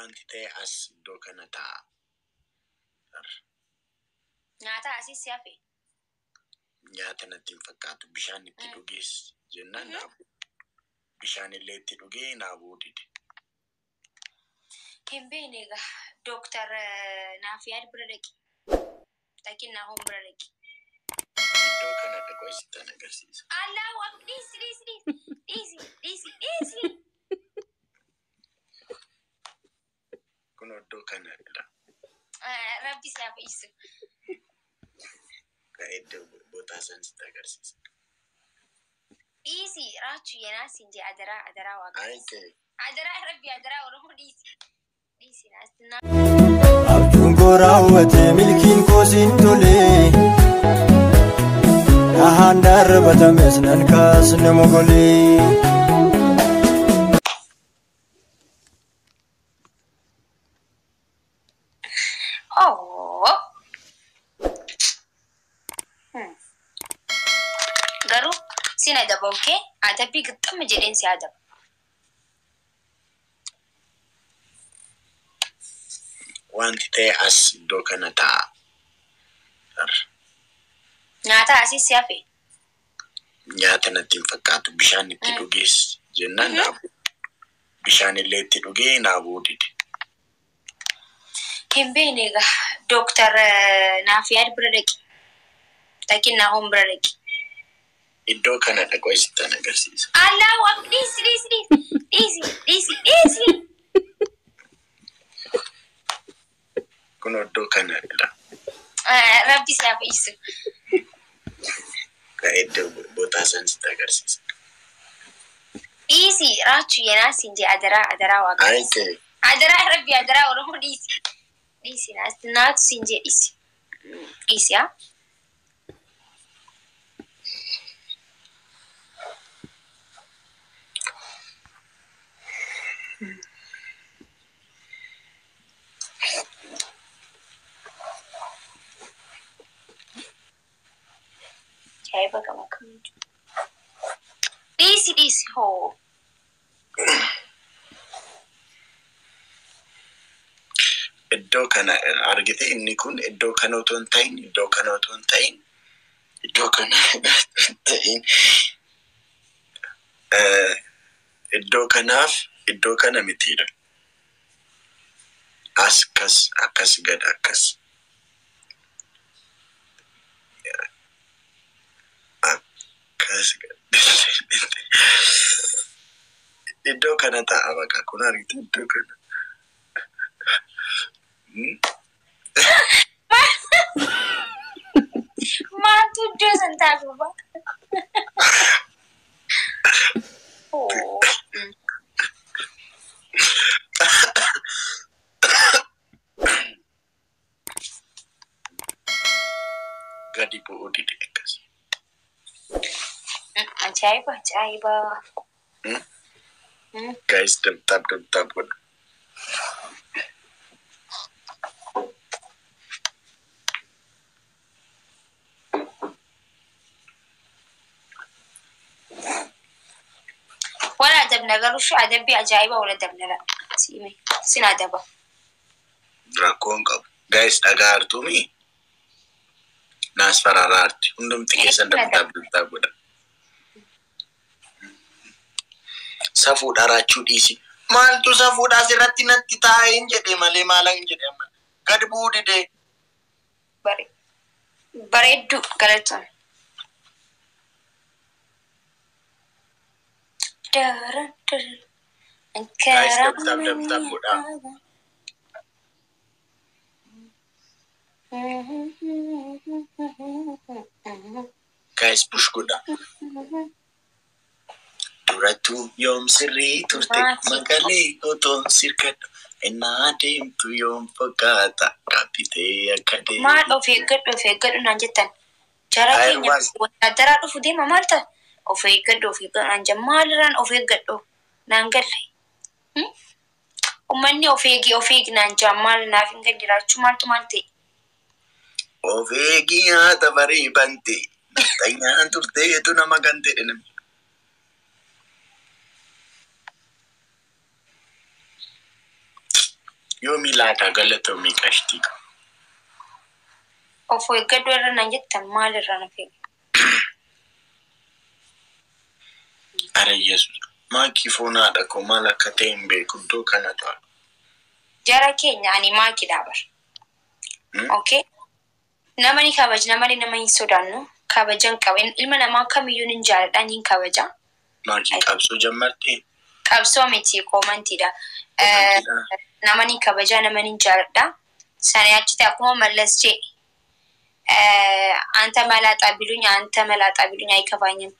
Wanti ta'e as iddoo kana taa'a. Nyaata asii si hafe. Nyaata natti hin fakkaatu. Bishaan itti dhugees jennaan naabuu. Bishaan illee itti dhugee naabuu dide. Hin beekne egaa Dooktar Naafiyaad bira dhaqi. Dhaqi Naahoom bira dhaqi. Iddoo kana dhaqoo isittan agarsiisa. Allahu akbar, dhiisi, dhiisi, dhiisi, dhiisi, dhiisi. Kun iddoo kanadha. Rabbi si haa fayyisu. Iddoo bootaa san sitti agarsiisa. Dhiisi raachuu yenaa siin jee, adaraa, adaraa waaqa. Ay ta'e. Adaraa Rabbi, adaraa Oromoo, dhiisi. Dhiisi naas. Abjuun koo raawwate, milkiin koo siin tole. Dhahaan darbatames nan kaasne mogolee. Oh. Garuu sin adaba, okay? Adabbii gixxama jedheen si adaba. Wanti ta'e as iddoo kana taa'a. Nyaata asii si hafe. Nyaata natti hin fakkaatu. Bishaan itti dhugees jennaan naabuu. Bishaan illee itti dhugee naabuu dide. Hin beekne egaa Dooktar Naafiyaad bira dhaqi. Dhaqi Naahoom bira dhaqi. Iddoo kana dhaqoo isittan agarsiisa. Allahu akbar, dhiisi, dhiisi, dhiisi, dhiisi, dhiisi. Kun iddoo kanadha. Rabbi si haa fayyisu. Iddoo bootaa san sitti agarsiisa. Dhiisi raachuu yenaa siin jee, adaraa, adaraa waaqa. Ay ta'e. Adaraa Rabbi, adaraa Oromoo, dhiisi. Dhiisi naas naatu siin jee, dhiisi. Dhiisi haa. Ajaa'iba qaba akkamitti. Dhiisi, dhiisi hoo. Iddoo kana argite, inni kun iddoo kana otoo hin ta'in, iddoo kana otoo hin ta'in, iddoo kana otoo hin ta'in, iddoo kanaaf iddoo kana mitiidha. As akkas akkas gad akkas. Akkas gad. Iddoo kana ta'a baqa, kun argite, iddoo kana. Maaltu iddoo san ta'a gurbaa? Hoo. Gadi bu'uu dide akkas. Ajaa'iba, ajaa'iba. Guys, double tap, double tap godha. Wala adabna garuu shi adabbii ajaa'iba wala adabna la. Siime sin adaba. Rakkoon qabu. Guys, dhagaa hartuumi. Naas faraaraarti. Hundumti keessan double tap, double tap godha. Safuudha raachuu dhiisi. Maaltu safuudha asirratti natti taa'ee hin jedhe malee maala hin jedhe amma. Gad bu'uu dide. Bareedduu galatoon. Daran daran. Guys, double tap, double tap godha. Guys, push godha. Durattuu yoom sirrii turte, magalee otoon sirkadhu innaa deemtu yoom fakkaata gaabbitee akka deemtu. Maal of eeggadhu, of eeggadhu naan jettan. Jara Ay, keenya wattaadaraa dhufu deema, maal ta'a? Of eeggadhu, of eeggadhu naan jedhan, maalirraan of eeggadhu naan galle. Uummanni of eegi, of eegi naan jedhan, maal naaf hin galle jiraachuu, maaltu maal ta'e? Of eegi nyaata barii bante. Xayyaan turteetu nama gante namni. Yoomii laataa galatoomii qashtii. Of eeggadhu irra naan jettan maalirraa na fe'u? Ara Yesuus. Maakii foon haadha koo maal akka ta'e hin beeku iddoo kana ta'a. Jara keenya ani maakidha bar. Okay? Nama ni kabajna malee nama hin sodaannu. Kabajan qaba. Ilma namaa kamiyyuu ni jaaladha ni kabaja. Maakii qabsoo jammartee? Qabsoo miti koomantiidha. Nama ni kabaja nama ni jaaladha. Sana achitti akkuma Mallas jee አንተ መላጣ ቢሉኝ አንተ መላጣ ቢሉኝ አይከፋኝም።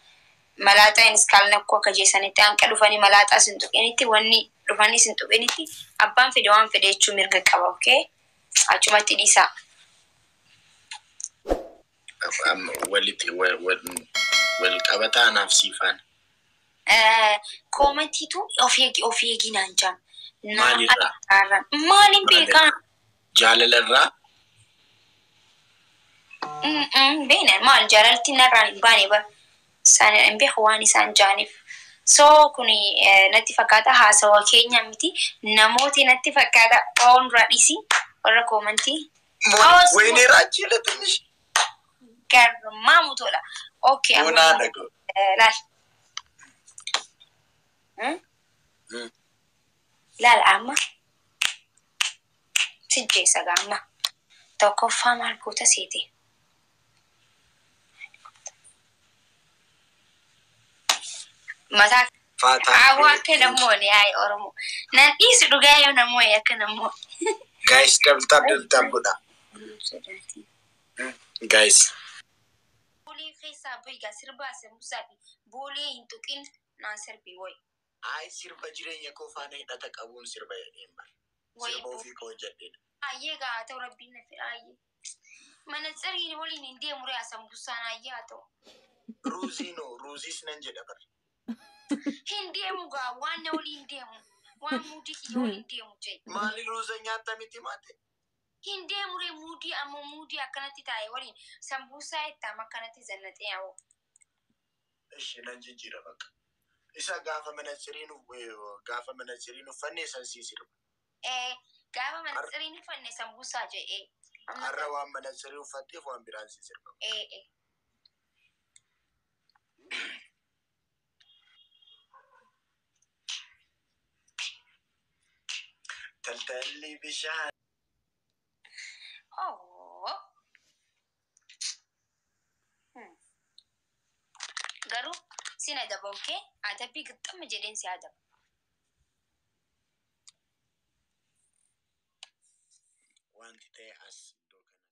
መላጣዬን እስካልነኩ akka jeessanitti hanqa dhufanii malaaxaa sin tuqinitti wanni dhufanii sin tuqinitti abbaan fedhe waan fedhe jechuu mirga qaba. Okay? Achumatti dhiisaa. Walitti wal qabataa anaaf siifaan. Koomantiitu of eegi of eegi naan jaam. Maalirraa? Maaliin beekaa? Jaalalarraa? Beena maal jaalalti narraan hin baane bara. Isaan hin beeku waan isaan jaaniif. So kuni natti fakkaata haasawa keenya miti namooti natti fakkaata oon dura dhiisi warra koomantii. ወይኔ ራቼ ለትንሽ Garmaamu tola. Okay. ሆና ነገር Laal. Laal amma sijjeessa gaamma. Tokkoffaa maal goota seete? Mataa Awwa akka namoonni yaa'e Oromoo. Nan dhiisu dhugaa yoo namoonni akka namoonni. Guys, double tap, double tap godha. Guys. Boolee keessaa bahi sirbaa sambuusaa fi boolee hin tuqin naan sirbi wayi. Ay sirba jireenya koo faana hidhata qabuun sirba jedheen bara. Sirba ofii koo hojjedheedha. Ayyee gaa haa ta'u rabbiin na fedha ayyee. Mana tsiriin waliin hin deemu re'a sambuusaan ayyee haa ta'u. Ruuzii noo ruuziis nan jedha bara. Hin deemu gaa waan na waliin deemu waan muudii kiyya waliin deemu jee. Maali ruuza nyaatta miti maate? Hin deemu ree muudii ammoo muudii akkanatti taa'e waliin sambuusaa ittaam akkanatti zannatee yaa'u. Ishi nan jijjiira bakka. Isa gaafa mana tsiriin uffanne san sii sirba. Gaafa mana tsiriin uffanne sambuusaa jedhee. Har'a waan mana tsirii uffatteef waan biraan sii sirba. Taltalli bishaan. Oh. Garuu sin adaba okay? Adabbii gixxamma jedheen si adaba. Wanti ta'e as iddoo kana.